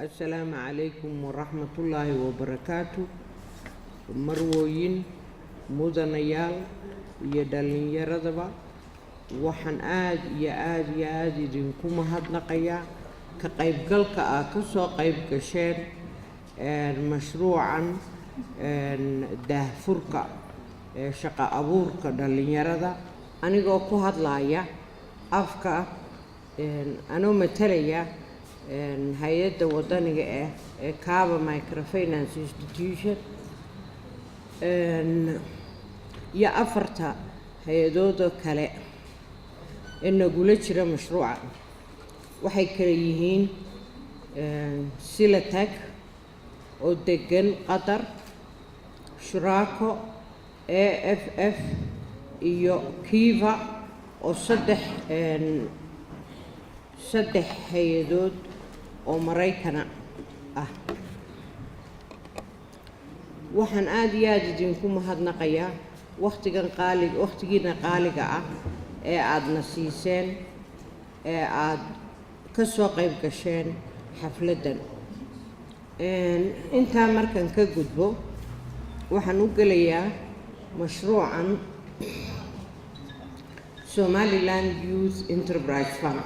Assalaamu calaykum waraxmatullaahi wabarakaatu. Marwooyin, mudanayaal iyo dhallinyaradaba, waxaan aada iyo aada iyo aada idinku mahadnaqayaa ka qaybgalka aad ka soo qayb gasheen mashruucan daahfurka ee shaqo abuurka dhallinyarada. Anigoo ku hadlaya afka, anoo matalaya hay-adda wadaniga ah ee Kaaba Microfinance Institution iyo afarta hay-adooda kale ee nagula jira mashruuca, waxay kale yihiin Silatag oo degan Qatar, Shuraako, AFF iyo Kiva, oo saddex hay-adood oo Maraykana ah. Waxaan aada iyo aada idinku mahadnaqayaa wakhtigan qaali, wakhtigiina qaaliga ah ee aadna siiseen ee aada ka soo qayb gasheen xafladdan. Intaa markaan ka gudbo, waxaan u gelayaa mashruucan Somaliland Youth Enterprise Fund.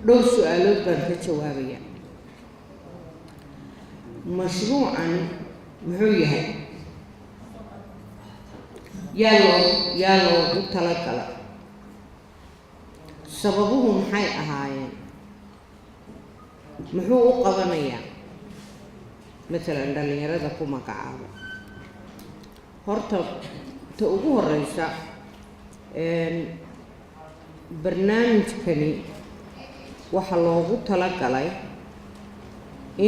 Dhowr su-aalood baan ka jawaabaya. Mashruucan muxuu yahay? Yaa loogu talagala? Sababuhu maxay ahaayeen? Muxuu u qabanayaa matalan dhallinyarada ku magacaabo? Horta ta ugu horeysa, barnaamijkani waxaa loogu talagalay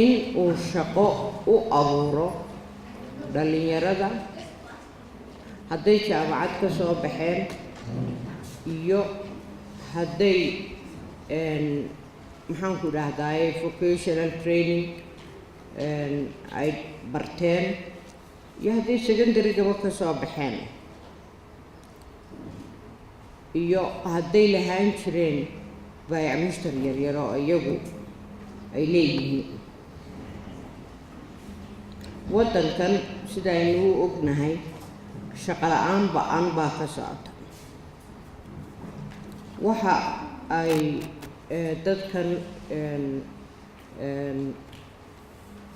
in uu shaqo u abuuro dhallinyarada, hadday jaamacad ka soo baxeen iyo hadday, maxaanku idhahdaaye, vocational training ay barteen iyo hadday secondary-gaba ka soo baxeen iyo hadday lahaan jireen baayac mushtar yaryar oo iyagu ay leeyihiin. Waddankan, sida aynu u ognahay, shaqo la-aan ba-an baa ka socota. Waxa ay dadkan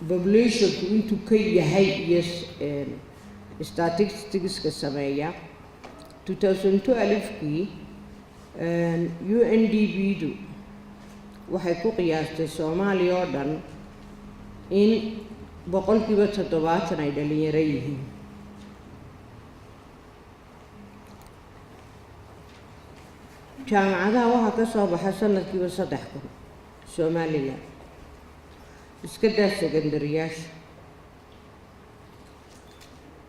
population-ku intuu ka yahay iyo statistics-ka sameeya, 2012-kii UNDP-du waxay ku qiyaastay Soomaaliya oo dhan in 70% ay dhalinyaro yihiin. Jaamacadaha waxaa ka soo baxa sanadkiiba 3000 Somaliland, iska daa secondary-yaasha.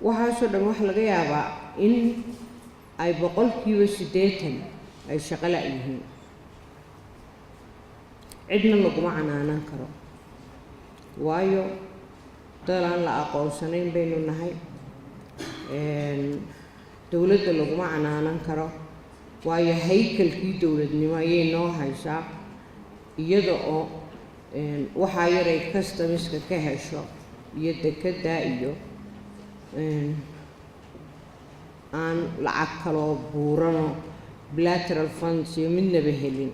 Waxaasoo dhan waxaa laga yaabaa in ay 80% ay shaqo la' yihiin. Cidna laguma canaanan karo, waayo dal aan la aqoonsanayn baynu nahay. Dowladda laguma canaanan karo, waayo haykalkii dowladnimo ayay noo haysaa, iyada oo waxaa yaray customs-ka ka hesho iyo dekedda iyo aan lacag kaloo buurano, bilateral funds iyo midnaba helin.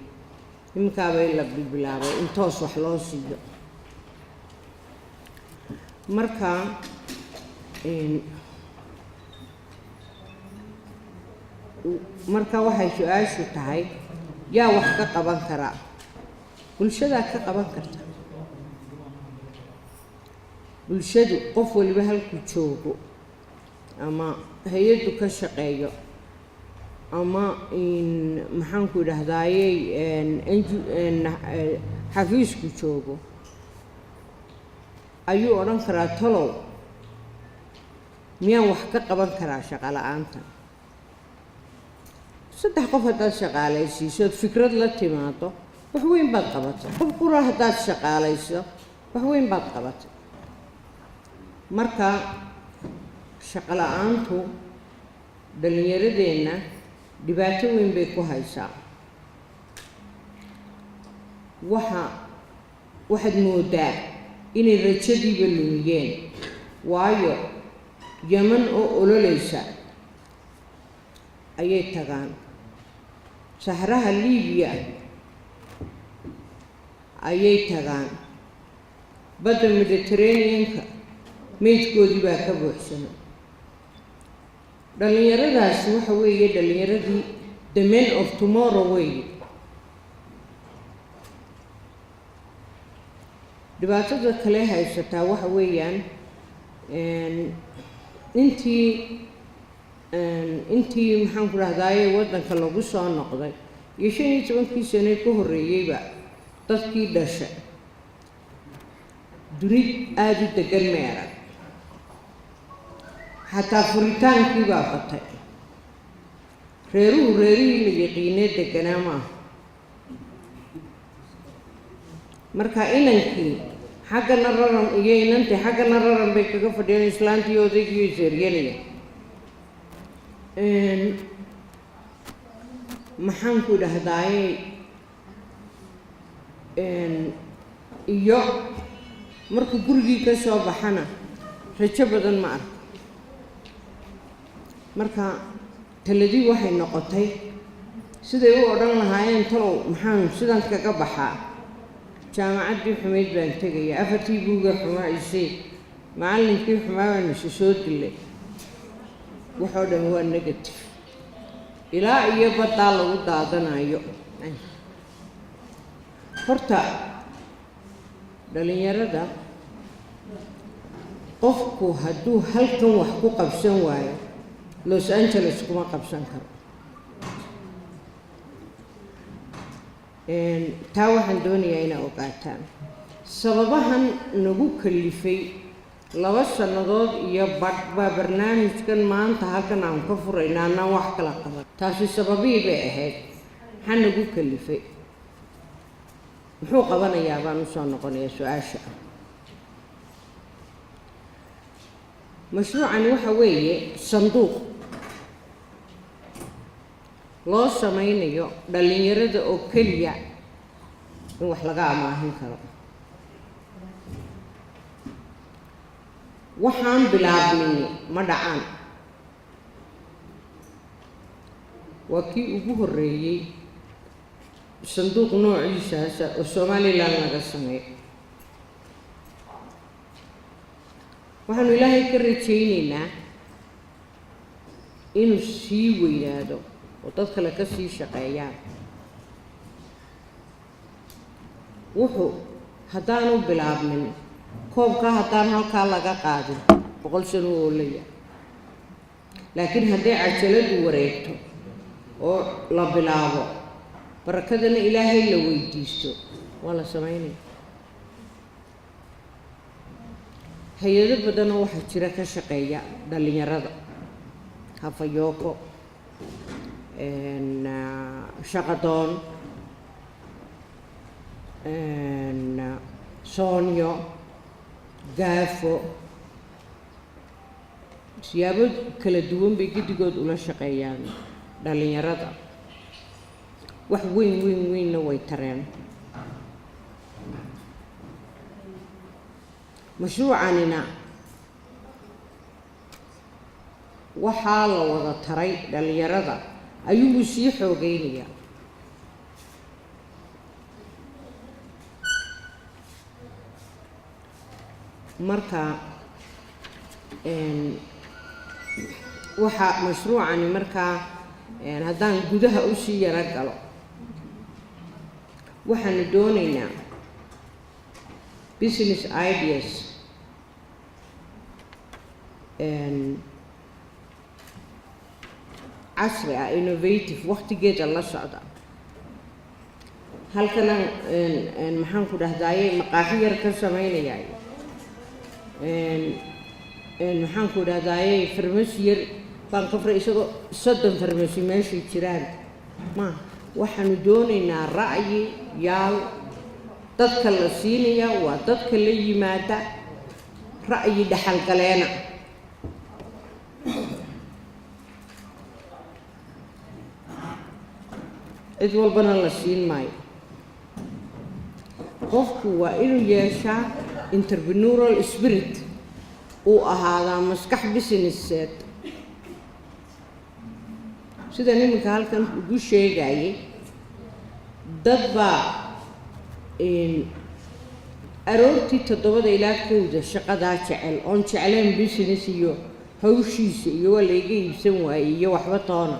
Iminkaabay la bilaabay in toos wax loo siiyo. Marka waxay su-aashu tahay: yaa wax ka qaban karaa? Bulshadaa ka qaban karta. Bulshadu qof waliba halkuu joogo ama hay-addu ka shaqeeyo ama, maxaanku idhahdaayey, xafiisku joogo ayuu odhan karaa: "Talow, miyaan wax ka qaban karaa shaqo la-aanta?" Saddex qof haddaad shaqaalaysiiso ood fikrad la timaado, wax weyn baad qabatay. Qof qura haddaad shaqaalayso, wax weyn baad qabatay. Marka shaqo la-aantu dhallinyaradeenna dhibaato weyn bay ku haysaa. Waxaad moodaa inay rajadiiba lumiyeen, waayo Yeman oo ololeysa ayay tagaan, saxraha Liibiya ayay tagaan, badda Mediterranean-ka meydkoodii baa ka buuxsamay. Dhallinyaradaasi waxa weeye dhallinyaradii, the men of tomorrow weeye. Dhibaatada kale haysataa waxa weeyaan intii maxaan ku dhahdaaye waddanka lagu soo noqday iyo 15-kii sane ka horreeyeyba, dadkii dhasha duni aada u degan may arag. Xataa furitaankii baa batay. Reeruhu reerihii la yaqiinee deganaa maaha. Marka inankii xaggana raran iyo inantii xaggana raran bay kaga fadhiyaan, islaantii odaygiiyo iseeryanaya. Maxaan ku dhahdaaye, iyo markuu gurigii ka soo baxana rajo badan ma arko. Marka taladii waxay noqotay siday u odhan lahaayeen: "Talow maxaan sidan kaga baxaa? Jaamacaddii xumayd baan tegaya, afartii buuga xumaa isii, macallinkii xumaa baan ise soo dilay." Waxoo dhan waa negative ilaa iyo baddaa lagu daadanayo. Horta dhalinyarada, qofku hadduu halkan wax ku qabsan waayo, Los Angeles kuma qabsan karo. Taa waxaan doonayaa inaa ogaataan sababahan nagu kalifay 2 sannadood iyo badh baa barnaamijkan maanta halkan aan ka furayna, annaan wax kala qaban. Taasi sababihii bay ahayd. Maxaa nagu kalifay, muxuu qabanayaa baan usoo noqonayaa su-aasha. Mashruucani waxa weeye sanduuq loo sameynayo dhallinyarada oo keliya in wax laga amaahin karo. Waxaan bilaabnini ma dhacaan. Waa kii ugu horreeyey sanduuq noociisaasa oo Somaliland laga sameeyo. Waxaanu Ilaahay ka rajaynaynaa inuu sii weynaado oo dad kale ka sii shaqeeyaan. Wuxuu haddaanu bilaabmin koobka, haddaan halkaa laga qaadin, 100 sano u oolaya. Laakiin hadday cajaladu wareegto oo la bilaabo, barakadana Ilaahay la weydiisto, waa la samaynaya. Hay-ado badanoo waxaa jira ka shaqeeya dhallinyarada, Hafayooko, Shaqadoon, Soonyo, Gaafo. Siyaabo kala duwan bay guddigood ula shaqeeyaan dhallinyarada. Wax weyn weyn weynna way tareen. Mashruucanina waxaa la wada taray dhallinyarada ayuubuu sii xoogeynayaa. Marka waxaa mashruucani markaa, haddaan gudaha usii yaro galo, waxaanu doonaynaa business ideas casri ah, innovative, waqtigeeda la socda. Halkana maxaan ku dhahdaaye, maqaaxi yar ka samaynayaay, maxaan ku dhahdaaye, farmasi yar baan ka furay, isagoo 30 farmasi meeshay jiraan. Ma waxaanu doonaynaa ra'yi yaal dadka la siinaya waa dadka la yimaada ra'yi dhaxalgaleena. Cid walbana la siin maayo. Qofku waa inuu yeeshaa entrepreneurial spirit, uu ahaadaa maskax businesseed. Sida iminka halkan ugu sheegayay, dad baa aroortii 7da ilaa 1da shaqadaa jecel, oon jeclayn business iyo hawshiisa iyo waa layga iibsan waayey iyo waxba toona.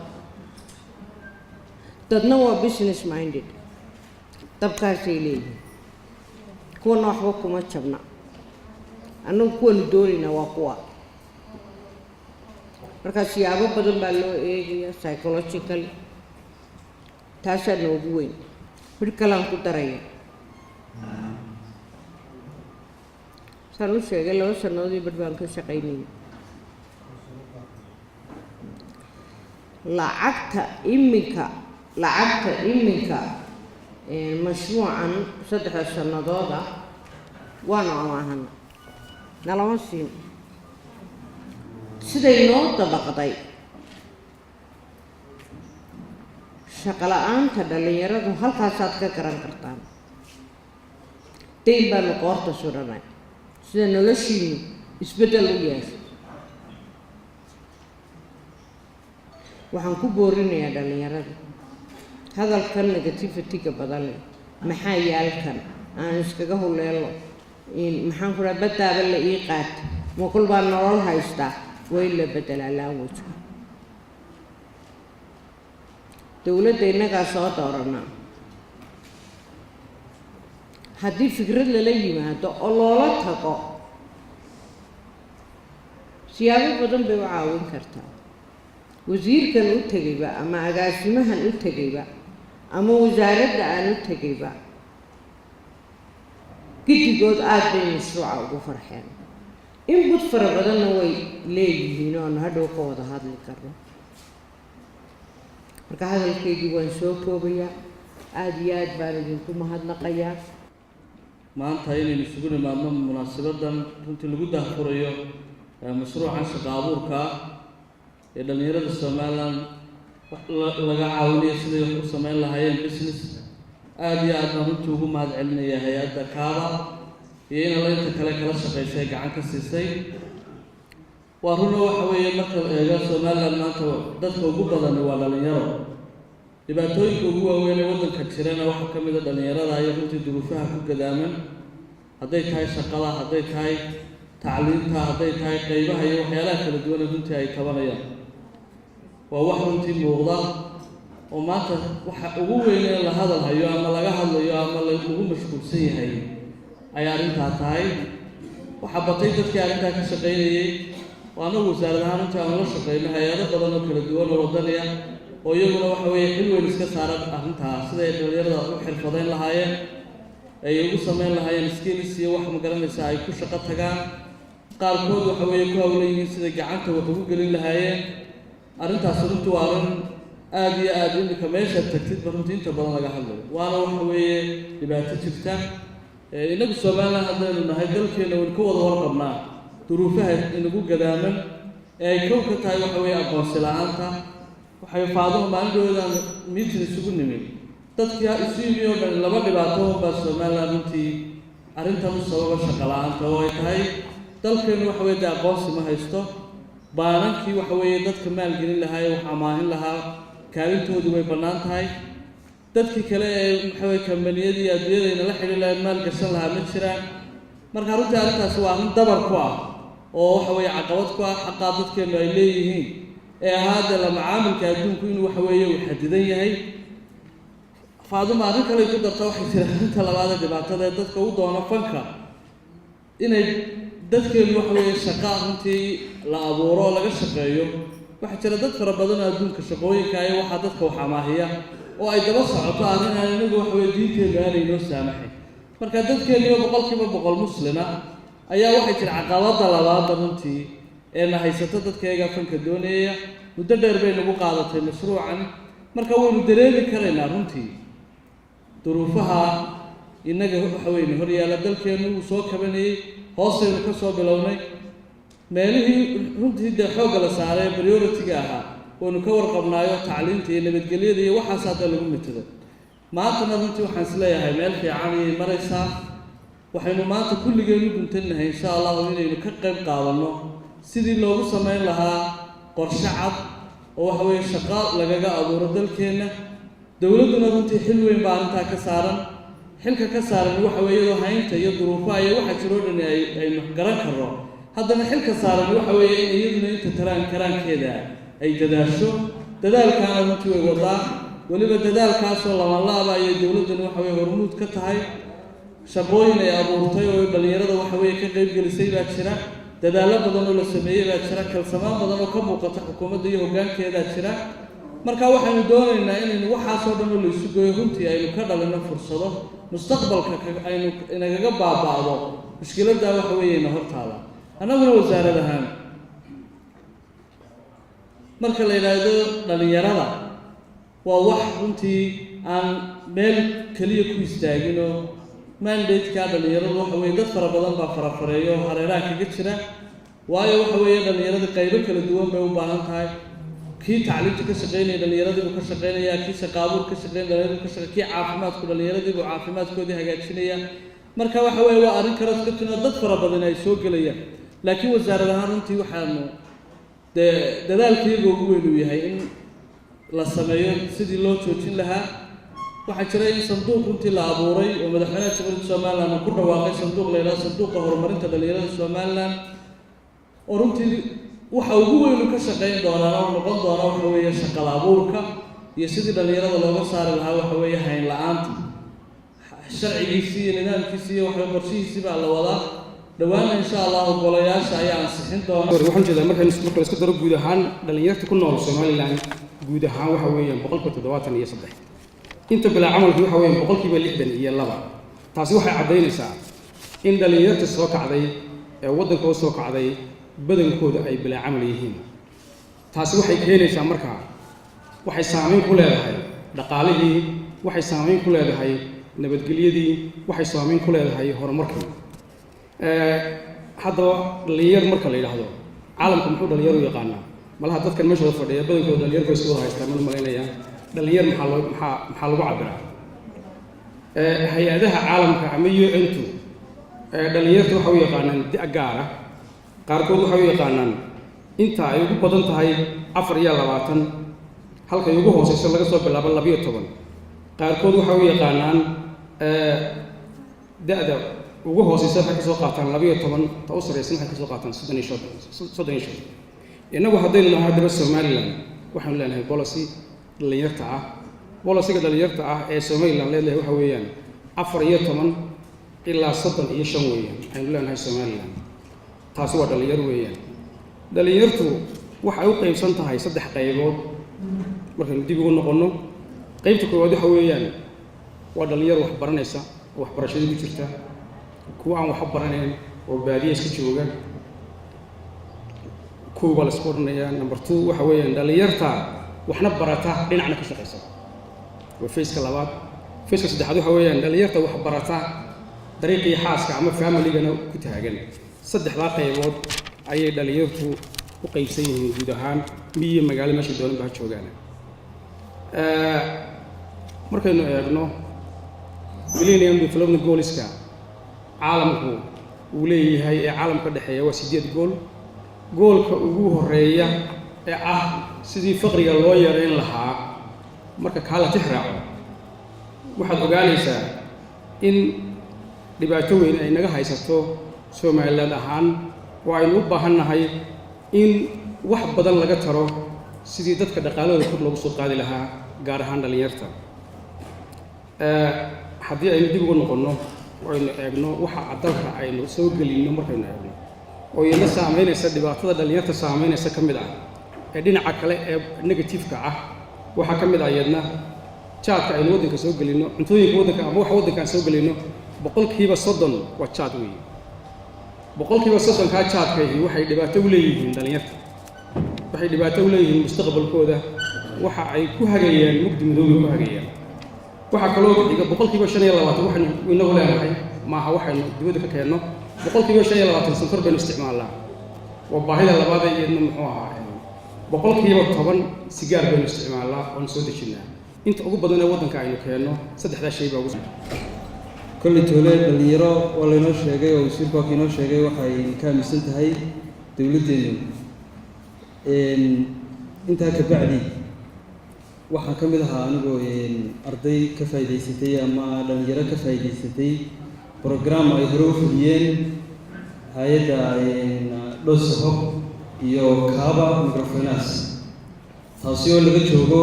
Dadna waa business minded, dabkaasay leeyihiin. Kuwana waxba kuma jabna. Annagu kuwanu doonayna waa kuwa. Marka siyaabo badan baa loo eegaya, psychological, taasaa noogu weyn. Midh kalaan ku daraya. Saan u sheegay, 2 sannadoodii badh baan ka shaqaynayay. Lacagta iminka mashruucan 3da sannadooda waanu amaahana, nalama siin. Siday noo dabaqday shaqo la-aanta dhallinyaradu, halkaasaad ka garan kartaan. Dayn baanu qoorta sudhanay sida noloshiinu isbeddel u yeesho. Waxaan ku boorinayaa dhallinyarada hadalkan negativity-ga badan leh: maxaa yaalkan aan iskaga huleelo? Maxaan ku dhaha, baddaaba la ii qaata, ma kol baa nolol haystaa? Waa in la beddelaa language. Dowladda innagaa soo dooranaa. Haddii fikrad lala yimaado oo loola tago, siyaabo badan bay u caawin kartaa. Wasiirkan u tegayba ama agaasimahan u tegayba ama wasaaradda aan u tegayba, giddigood aada bay mashruuca ugu farxeen. Input fara badanna way leeyihiin oo aanu hadhow ka wada hadli karno. Marka hadalkaygii waan soo koobayaa. Aada iyo aad baan idinku mahadnaqayaa. Maanta inaynu isugu nimaadno munaasabaddan runtii lagu daahfurayo mashruucan shaqo abuurka ah ee dhallinyarada Somaliland laga caawinayo siday wax u sameyn lahaayeen business, aada iyo aad baan runtii ugu mahad celinaya hay-adda Kaaba iyo in alla inta kale kala shaqaysay, gacan ka siisay. Waa runo, waxa weeye, marka la eego Somaliland maanta, dadka ugu badani waa dhalinyaro. Dhibaatooyinka ugu waaweyn ee waddanka jirana waxaa ka mid a dhalinyarada iyo runtii duruufaha ku gadaaman, hadday tahay shaqada, hadday tahay tacliinta, hadday tahay qeybaha iyo waxyaalaha kala duwan ee runtii ay tabanayaan. Waa wax runtii muuqda oo maanta waxa ugu weyn ee la hadal hayo ama laga hadlayo ama lagu mashquulsan yahay ay arrintaa tahay. Waxaa batay dadkii arrintaa ka shaqaynayay, oo annagu wasaarad ahaan runtii aanu la shaqeyno hay-ado badan oo kala duwan oo waddaniya, oo iyaguna waxa weeye xil weyn iska saaran arrintaa, siday dhalinyarada u xirfadayn lahaayeen, ay ugu sameyn lahaayeen skills iyo wax magaranaysa ay ku shaqo tagaan. Qaarkood waxa weeye ku hawlan yihiin siday gacanta wax ugu gelin lahaayeen. Arrintaas runtii waa arrin aada iyo aada iminka meeshaad tagtidba runtii inta badan laga hadlayo, waana waxa weeye dhibaato jirta. Innagu Somaliland haddaynu nahay, dalkeenna waynu ka wada warqabnaa duruufaha inagu gadaaman ee ay kow ka tahay waxa weeye aqoonsi la-aanta. Waxay Faadumo maalin dhawoodaan meeting isugu nimid, dadkii isu yimi oo dhan laba dhibaato baa Somaliland runtii arrintan u sababa shaqo la-aanta, oo ay tahay dalkeenu waxa weye dee aqoonsi ma haysto. Baanankii waxa weeye dadka maalgelin lahaa ee wax amaahin lahaa, kaalintoodii way bannaan tahay. Dadkii kale ee waxa weye kambaniyadii adduunyadayna la xidhi lahaa, maal gashan lahaa, ma jiraan. Marka runtii arrintaasi waa arrin dabar ku ah oo waxa weeye caqabad ku ah xaqaa dadkeennu ay leeyihiin ee ahaa dee la macaamilka adduunku inuu waxa weeye uu xadidan yahay. Faaduma arrin kale ku darta, waxay tiri arrinta labaad ee dhibaatada ee dadka u doono fanka inay dadkeenu waxa weeye shaqa runtii la abuuro oo laga shaqeeyo. Waxaa jira dad fara badan oo adduunka shaqooyinka iyo waxaa dadka wax amaahiya, oo ay daba socoto arrin aan inagu waxa weye diinteennu aanay noo saamaxayn. Marka dadkeeniyo 100% muslima ayaa waxay jira caqabadda labaadda runtii ee na haysato dadka iyaga fanka doonaya. Muddo dheer bay nagu qaadatay mashruucan. Marka waynu dareemi karaynaa runtii duruufaha innaga waxa weyne hor yaalla. Dalkeennu wuu soo kabanayey, hoosaynu ka soo bilownay. Meelihii runtii dee xoogga la saaray ee priority-ga ahaa waynu ka warqabnaayo, tacliinta iyo nabadgelyada iyo waxaas hadda lagu mitido. Maantana runtii waxaan is leeyahay meel fiican ayay maraysaa. Waxaynu maanta kulligeen u guntannahay, insha Allahu, inaynu ka qayb qaadanno sidii loogu samayn lahaa qorshe cad oo waxa weeye shaqo lagaga abuuro dalkeenna. Dowladduna runtii xil weyn baa arrintaa ka saaran. Xilka ka saaran waxa weeye, iyadoo haynta iyo duruufaha iyo waxa jiroo dhani ay aynu garan karno, haddana xilka saaran waxa weeye in iyaduna inta taraan karaankeeda ay dadaasho. Dadaalkaana runtii way wadaa, weliba dadaalkaasoo labanlaaba ayay dowladduna waxa weye hormuud ka tahay. Shaqooyin ay abuurtay oo dhallinyarada waxa weeye ka qaybgelisay baa jira, dadaallo badan oo la sameeyey baa jira, kalsamaan badan oo ka muuqata xukuumadda iyo hoggaankeedaa jira. Marka waxaynu doonaynaa inaynu waxaasoo dhan oo la isu geeyo runtii aynu ka dhalino fursado mustaqbalka aynu inagaga baaba'do mushkiladdaa waxa weeye ina hortaada. Annaguna wasaarad ahaan, marka la yidhaahdo dhallinyarada, waa wax runtii aan meel keliya ku istaaginoo mandate-ka dhallinyaradu waxa weeye dad fara badan baa farafareeyo oo hareeraha kaga jira, waayo waxa weeye dhallinyarada qaybo kala duwan bay u baahan tahay. Kii tacliinta ka shaqaynaya dhallinyaradii buu ka shaqaynaya, kii shaqo abuur ka shaqaynaya dhallinyaradii ka shaqay, kii caafimaadku dhallinyaradii buu caafimaadkoodii hagaajinaya. Marka waxa weeye waa arrin kale ka tuna dad fara badan ay soo gelayaan, laakiin wasaarad ahaan runtii waxaanu dee dadaalkayaga ugu weyn uu yahay in la sameeyo sidii loo joojin lahaa. Waxaa jira in sanduuq runtii la abuuray oo madaxweynaha Jamhuuriyadda Somaliland uu ku dhawaaqay, sanduuq la yidhahdo Sanduuqa Horumarinta Dhalinyarada Somaliland, oo runtii waxa ugu weyn uu ka shaqayn doonaan oo noqon doona waxa weeye shaqala abuurka iyo sidii dhalinyarada looga saari lahaa waxa weeye hayn la-aanta. Sharcigiisii iyo nidaamkiisii iyo waxa qorshihiisii baa la wadaa. Dhowaana, insha Allahu, golayaasha ayaa ansixin doona. Waxaan jeedaa, marka la isku daro guud ahaan dhalinyarta ku nool Somaliland guud ahaan waxa weeyaan 73%. Inta bilaa camalkii waxa weeyaan 62%. Taasi waxay caddaynaysaa in dhalinyarta soo kacday ee waddanka u soo kacday badankooda ay bilaa camal yihiin. Taasi waxay keenaysaa, markaa waxay saamayn ku leedahay dhaqaalihii, waxay saamayn ku leedahay nabadgelyadii, waxay saamayn ku leedahay horumarkii. Haddaba dhalinyar marka la yidhaahdo, caalamku muxuu dhalinyar u yaqaanaa? Malaha dadkan meeshooda fadhiya badankooda dhalinyar bay isku wada haystaa, mana malaynayaa. Dhalinyar maxaa loo maxaa lagu cabiraa? Hay-adaha caalamka ama UN-tu dhalinyarta waxay u yaqaanaan da' gaara. Qaarkood waxay u yaqaanaan inta ay ugu badan tahay 24, halkay ugu hooseyso laga soo bilaabo 12. Qaarkood waxay u yaqaanaan da'da ugu hooseysa waxay ka soo qaataan 12, ta u sarreysan waxay ka soo qaataan 35, 35. Innagu haddaynu nahay haddaba Somaliland, waxaanu leenahay policy dhalinyarta ah. Policy-ga dhalinyarta ah ee Somaliland leedahay waxa weeyaan 14 ilaa 35 weeyaan aynu leenahay Somaliland. Taasi waa dhalinyar weeyaan. Dhalinyartu waxay u qaybsan tahay saddex qaybood markaynu dib ugu noqonno. Qaybta koowaad waxa weeyaan waa dhalinyar wax baranaysa oo waxbarashadii ku jirta, kuwa aan waxba baranayn oo baadiya iska jooga, kuwa baa la isku odhanayaa. Number two waxa weeyaan dhalinyarta waxna barata, dhinacna ka shaqaysa, waa phase-ka labaad. Phase-ka saddexaad waxa weeyaan dhalinyarta wax barata, dariiqii xaaska ama familigana ku taagan. Saddexdaa qaybood ayay dhalinyartu u qaybsan yihiin guud ahaan, miyi, magaalo, meesha doonan ba ha joogaan. Markaynu eegno Millennium Development Goals-ka caalamku uu leeyahay ee caalamka dhexeeya, waa sideed goal. Goal-ka ugu horeeya ee ah sidii faqriga loo yareyn lahaa, marka kaa la tix raaco, waxaad ogaanaysaa in dhibaato weyn ay naga haysato Somaliland ahaan, oo aynu u baahan nahay in wax badan laga taro sidii dadka dhaqaalahooda kor loogu soo qaadi lahaa, gaar ahaan dhallinyarta. Haddii aynu dib ugu noqonno oo aynu eegno waxa dalka aynu soo gelinno, markaynu eegno oo iyana saamaynaysa dhibaatada dhallinyarta saamaynaysa ka mid ah ee dhinaca kale ee negative-ka ah, waxaa ka mid ah iyadna jaadka aynu waddanka soo gelinno. Cuntooyinka waddanka ama waxa waddanka aan soo gelinno 30% waa jaad weeye. 30%-kaa jaadkaihi waxay dhibaato u leeyihiin dhallinyarta, waxay dhibaato u leeyihiin mustaqbalkooda, waxa ay ku hagayaan mugdi madoobay ku hagayaan. Waxaa kaloo ku xiga 25% waxaynu inagu leenahay maaha, waxaynu dibadda ka keenno. 25% sonkor baynu isticmaalnaa, waa baahida labaad ee iyadna muxuu ahaa. 10% sigaar baynu isticmaalnaa oon soo dejinnaa. Inta ugu badan ee waddanka aynu keenno saddexdaa shay baa ugu. Kolley toole dhalinyaro waa laynoo sheegay oo wasiirku waa kainoo sheegay waxay ka aaminsan tahay dowladdeennu. Intaa ka bacdi, waxaan ka mid ahaa anigoo arday ka faa'iidaysatay ama dhalinyaro ka faa'iidaysatay program ay hore u fuliyeen hay-adda Dose Hope iyo Kaaba Microfinance, taasi oo laga joogo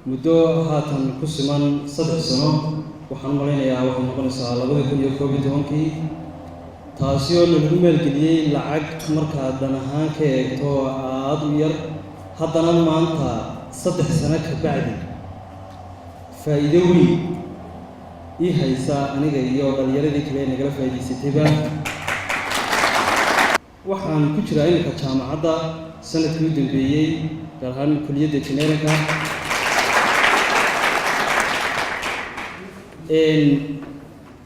muddo haatan ku siman 3 sano. Waxaan u malaynayaa waxay noqonaysaa 2011-kii, taasi oo nalagu maalgeliyey lacag markaad dan ahaan ka eegto aada u yar, haddana maanta 3 sano ka bacdi faa'iido weyn ii haysa aniga iyo dhalinyaradii kale ee nagala faa'iidaysatayba. Waxaan ku jiraa iminka jaamacadda sanadkii u dambeeyey, gaar ahaan kuliyadda engineering-ka.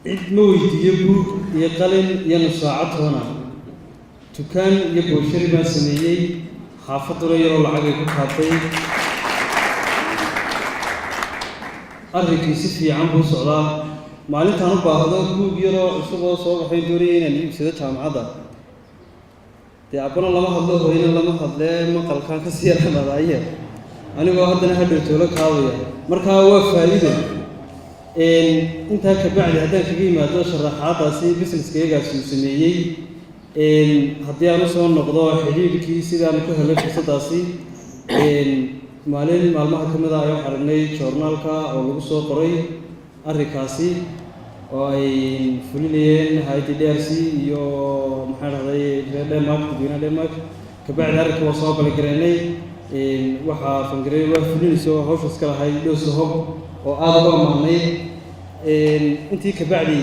Cid ma weydiiyo buug iyo qalin iyo nusaacad toona. Dukaan iyo booshari baan sameeyey, xaafadduna yaroo lacagay ku kaatay. Arrinkii si fiican buu socdaa. Maalintaan u baahdo buug yaroo cusub oo soo baxay, doonaya inaan iibsado jaamacadda, dee abbana lama hadlo, hooyana lama hadlee, maqalkaan ka sii yarxamaadaaye, anigoo haddana hadhow toolo kaabaya. Markaa waa faa'iido. Intaa ka bacdi, haddaan kaga yimaado sharaxaadaasi business-ka iyagaasi uu sameeyey, haddii aan usoo noqdo xidhiidhkii sidaan ku helay fursaddaasi, maalin maalmaha ka mid ah ayaan aragnay joornaalka oo lagu soo qoray arrinkaasi oo ay fulinayeen hay-adda DRC iyo, maxaa dhahday, reer Denmark, dadweynaha Denmark. Kabacdi arrinka waa soo balgareynay. Waxaa fangareey waa fulinayso hawsha iska lahay Dose Hope oo aada uga amaanay. Intii kabacdi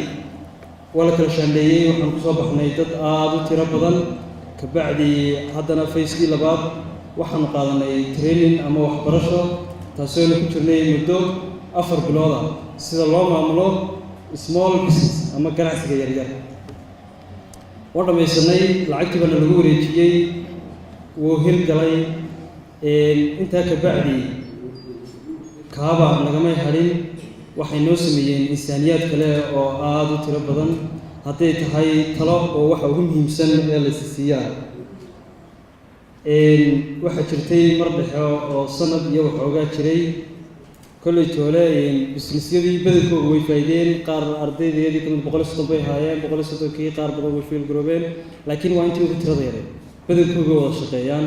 waa la kala shaandheeyey, waxaan kusoo baxnay dad aada u tiro badan. Kabacdi haddana phase-kii labaad waxaanu qaadanay training ama waxbarasho, taasoonu ku jirnay muddo 4 bilood ah, sida loo maamulo small business ama ganacsiga yaryar. Waan dhammaysanay, lacagtii baana lagu wareejiyey, wuu hirgalay. Intaa kabacdi Kaaba nagamay hadhin, waxay noo sameeyeen insaaniyaad kale oo aada u tiro badan, hadday tahay talo oo waxa ugu muhiimsan ee laysi siiyaa. Waxaa jirtay mar dhexe oo sanad iyo waxoogaa jiray, kolley toole business-yadii badankooda way faa'iideen. Qaar ardaydeedii kamid 130 bay haayeen, 130-kii qaar badan way fail garoobeen, laakiin waa intii ugu tirada yaray, badankooda wada shaqeeyaan.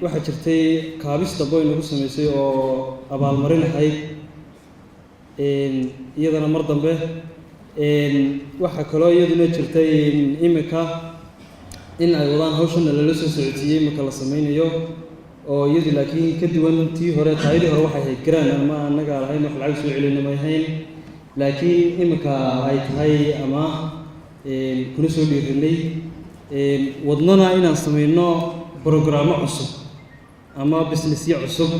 Waxaa jirtay kaabis dambe ay nagu samaysay oo abaalmarin ahayd iyadana mar dambe. Waxaa kaloo iyaduna jirtay imika in ay wadaan hawshana lala soo socodsiiyey, imika la sameynayo, oo iyadu laakiin ka duwan tii hore. Taayadii hore waxay ahayd grant ama annaga lahayn, wax lacag soo celina may ahayn, laakiin imika ay tahay ama kuna soo dhiirinay wadnana inaan sameyno programmo cusub ama business-yo cusub,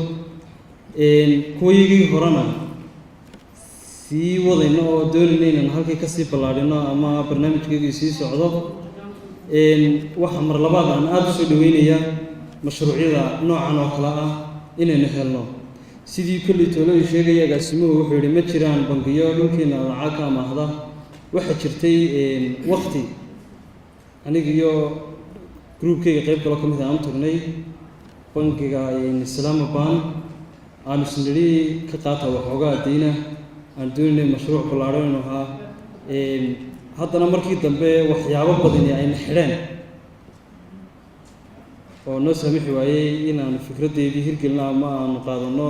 kuwayagii horena sii wadayno oo doonayno inaan halkii kasii ballaadhino ama barnaamijkeygii sii socdo. Waxaa mar labaad aan aada u soo dhaweynayaa mashruucyada noocan oo kale ah inaynu helno. Sidii kolley toole uu sheegaya agaasimuhu, wuxuu yidhi ma jiraan bangiyo dhulkiina lacag ka amaahda. Waxaa jirtay waqti aniga iyo group-kayga qayb kaloo ka mid ah aan u tagnay bangiga Islaama Bank, aanu isnidhi ka qaata waxoogaa deyna, aan doonaynay mashruuc ballaadhan inuu ahaa. Haddana markii dambe waxyaabo badani ayna xidheen oo noo saamixi waayey inaanu fikraddeedii hirgelino ama aanu qaadano,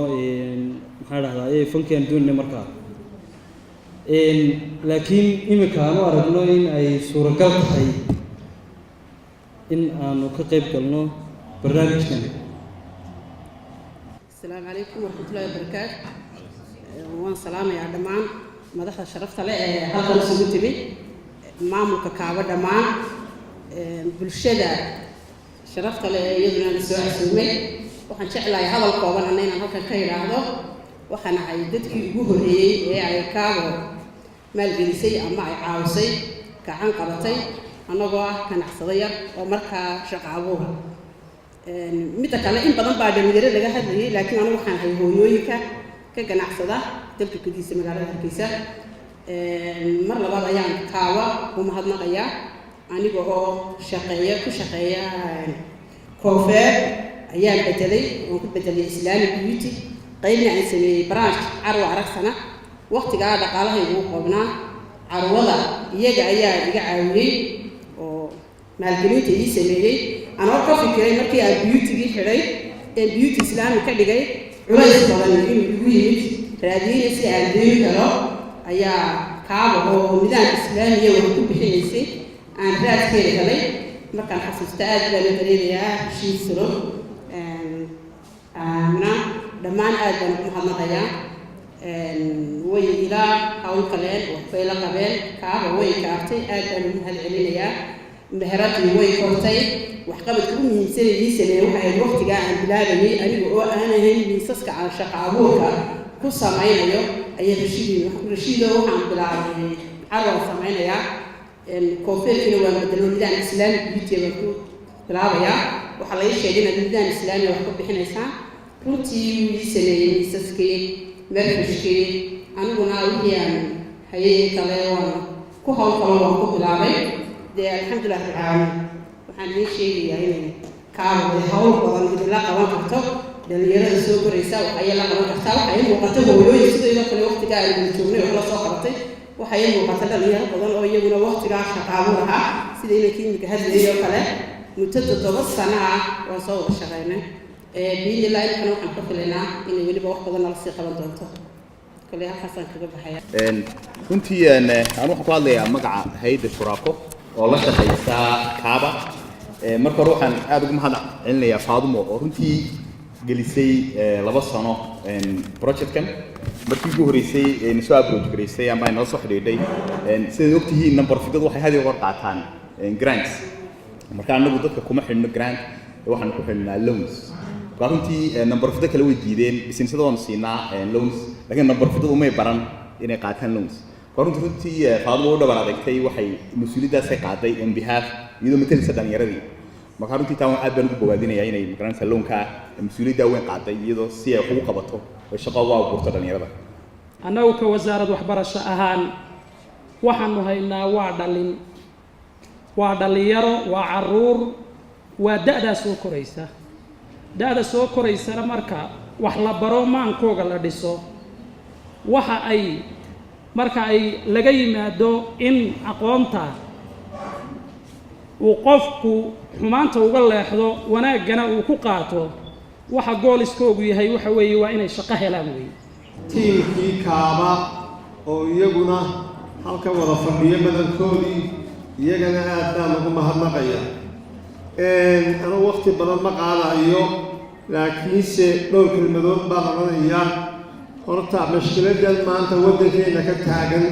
maxaa dhahdaa, fankii aan doonaynay markaa. Laakiin iminka aan u aragno in ay suuragal tahay in aanu ka qayb galno barnaamijkan. Asalaamu calaykum waraxmatullahi wabarakaatu. Waan salaamayaa dhammaan madaxda sharafta leh ee halkan isugu timid, maamulka Kaaba, dhammaan bulshada sharafta leh ee iyaduna la soo casuumay. Waxaan jeclahay hadal kooban anna inaan halkan ka idhaahdo. Waxaan ahay dadkii ugu horreeyey ee ay Kaabo maalgelisay ama ay caawisay, gacan qabatay, annagoo ah ganacsado yar oo markaa shaqo abuura. Midda kale, in badan baa dhalinyaro laga hadlayay, laakiin anigu waxaan ahay hooyooyinka. Ka ganacsada dalka gudihiisa, magaalada Hargeysa. Mar labaad ayaan Kaaba u mahadnaqayaa. Aniga oo shaqeeya, ku shaqeeya koofeer, ayaan bedelay oon ku bedelay Islamic beauty, qaybna aan sameeyey branch Carwa Aragsana. Waqtigaa dhaqaalahaygu u qoobnaa, carwada iyaga ayaa iga caawiyey oo maalgelinta ii sameeyey. Anoo ka fikiray markii aan beautygii xidhay ee beauty Islamic ka dhigay, culays badan inuu igu yimid, raadiyeyna si aan deyn helo, ayaa Kaaba oo nidaam Islaamiya wax ku bixinaysay aan raadkeeda helay. Markaan xasuusta aad baan u dareemayaa. Heshiis Sulo, Aamina, dhammaan aad baan ugu mahadnaqayaa. Way ilaa hawl kaleen, waxbay la qabeen. Kaaba way kaabtay, aad baan ugu mahad celinayaa. Meheradii way kortay. Waxqabadka u muhiimsanay ii sameeyey waxay ahayd waqtigaa aan bilaabayay, aniga oo aan ahayn miisaska aan shaqa abuurka ku samaynayo, ayaa Rashiid, Rashiido, waxaan bilaabay carwaan samaynayaa, koofeerkiina waan bedelo, nidaam Islamic beauty baan ku bilaabayaa. Waxaa laga sheegay inaad nidaam Islaami wax ku bixinaysaan. Runtii wuu ii sameeyey miisaskii, marfishkii, aniguna wixii aan hayay kale waan ku hawl kalo waan ku bilaabay. Dee alxamdulilah rabbilcaalamiin. Waxaan idiin sheegayaa inay Kaaba hawl badan idinla qaban karto. Dhalinyarada soo koraysa waxayay la qaban kartaa. Waxaa ii muuqata hooyooyin sidoo kale waqtigaa aan wada joognay wax la soo qabatay. Waxaa ii muuqata dhalinyaro badan oo iyaguna waqtigaa shaqaabuur ahaa, sida inankii imika hadlayay oo kale. Muddo 7 sano ah waan soo wada shaqaynay. Biidnillah imikana waxaan ka filaynaa inay weliba wax badan nala sii qaban doonto. Kale halkaasaan kaga baxaya. Runtii aan waxaan ku hadlayaa magaca hay'adda Shuraako oo la shaqaysa Kaaba. Marka hore waxaan aada ugu mahad celinayaa Faadumo oo runtii gelisay 2 sano projectkan. Markii ugu horreysay ee na soo approach garaysay ama ay nala soo xidhiidhay, sidaad ogtihiin non-profityadu waxay had iyo goor qaataan grants. Marka anagu dadka kuma xidhno grant, waxaanu ku xidhnaa loans. Marka runtii non-profityo kale way diideen. Businessada waanu siinaa loans, laakiin non-profityadu umay baran inay qaataan loans. Marka runtii Faadumo u dhabar adegtay, waxay mas-uuliyaddaasay qaaday on behalf, iyadoo matalaysa dhalinyaradii. Marka runtii taa aad baan ugu bogaadinayaa inay magaranaysa loanka mas-uuliyaddaa weyn qaaday, iyadoo si ay wax ugu qabato oo shaqo ugu abuurto dhalinyarada. Annagu ka wasaarad waxbarasho ahaan waxaanu haynaa waa dhalin, waa dhallinyaro, waa caruur, waa da'daa soo koraysa. Da'da soo koraysana marka wax la baro, maankooga la dhiso, waxa ay marka ay laga yimaado in aqoonta uu qofku xumaanta uga leexdo, wanaaggana uu ku qaato, waxa goalskoogu yahay waxa weeye waa inay shaqo helaan weeye. Tiimkii Kaaba oo iyaguna halka wada fadhiyo badankoodii, iyagana aad baan ugu mahadnaqaya. Anugu waqti badan ma qaadayo, laakiinse dhowr kelmadood baan odhanaya. Horta mashkiladan maanta waddankeenna ka taagan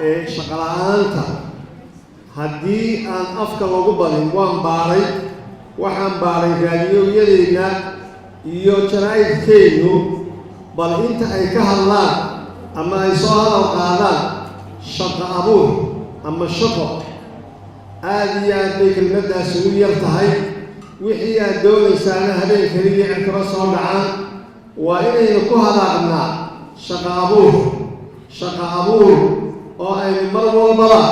ee shaqo la'aanta, haddii aan afka lagu badin, waan baaray, waxaan baaray raadiyoyadeenna iyo jaraa'idkeennu bal inta ay ka hadlaan ama ay soo hadal qaadaan shaqo abuur ama shaqo. Aada iyo aad bay kelmaddaasi u yar tahay. Wixii aad doonaysaana habeen keliya cirkaba soo dhacaan. Waa inaynu ku hadaaqnaa shaqo abuur, shaqo abuur, oo aynu mar walbaba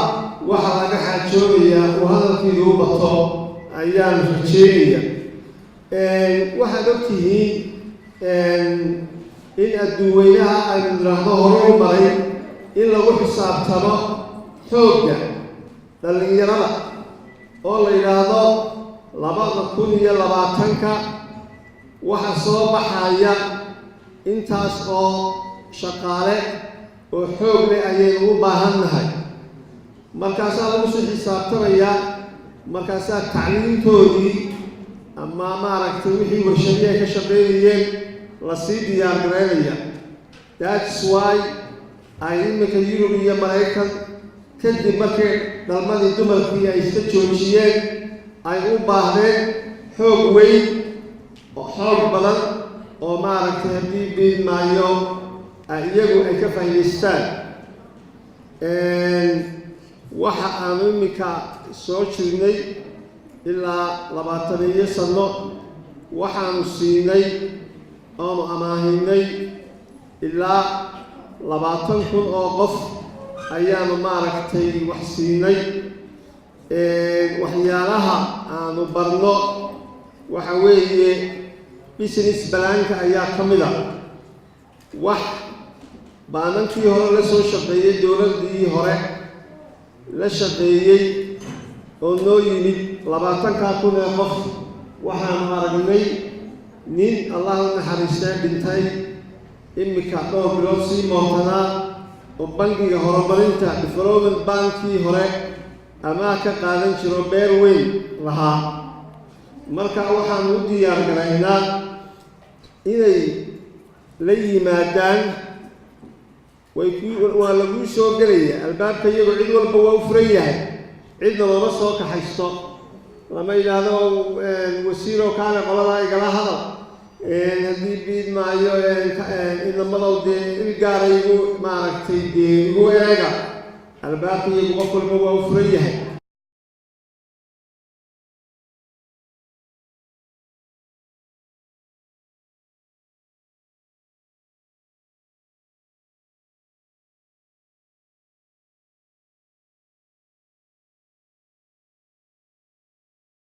waxa laga xaajoonayaa uu hadalkiidu u bato ayaan rajeynaya. Waxaad ogtihiin in adduunweynaha aynu nidhaahdo hore u maray in lagu xisaabtamo xoogga dhallinyarada, oo la yidhaahdo 2020-ka waxa soo baxaya intaas oo shaqaale oo xoog leh ayaynu u baahan nahay. Markaasaa lagu sii xisaabtamayaa, markaasaa tacliintoodii ama maaragtay wixii warshadii ay ka shaqaynayeen lasii diyaar garaynaya. That's why ay iminka Yurub iyo Maraykan, kadib markii dhalmadii dumarkii ay iska joojiyeen, ay u baahdeen xoog weyn oo xoog badan oo maaragtay haddii biidmaayo iyagu ay ka faa'iidaystaan. Waxa aanu iminka soo jirnay ilaa 20 sano, waxaanu siinay oonu amaahinay Ilaa 20,000 oo qof ayaanu, maaragtay, wax siinay. Waxyaalaha aanu barno waxa weeye business plan-ka ayaa ka mid a. Wax baanankii hore la soo shaqeeyey, dowladdii hore la shaqeeyey oo noo yimid, 20,000 ee qof, waxaanu aragnay nin, Allah u naxariistee, dhintay imika dhowr bilood sii mootanaa, oo bangiga horumarinta, development bankii hore, amaah ka qaadan jiro, beer weyn lahaa. Marka waxaanu u diyaar garaynaa inay la yimaadaan. Way ku waa laguu soo gelaya albaabka iyagu, cid walba waa u furan yahay, cidna looma soo kaxaysto. Lama yidhaahdo "Wasiiroo, kaale qoladaa igala hadal." Haddii biid maayo, inamadow dee il gaara igu, maaragtay, dee igu eega. Albaabka iyagu qof walba waa u furan yahay.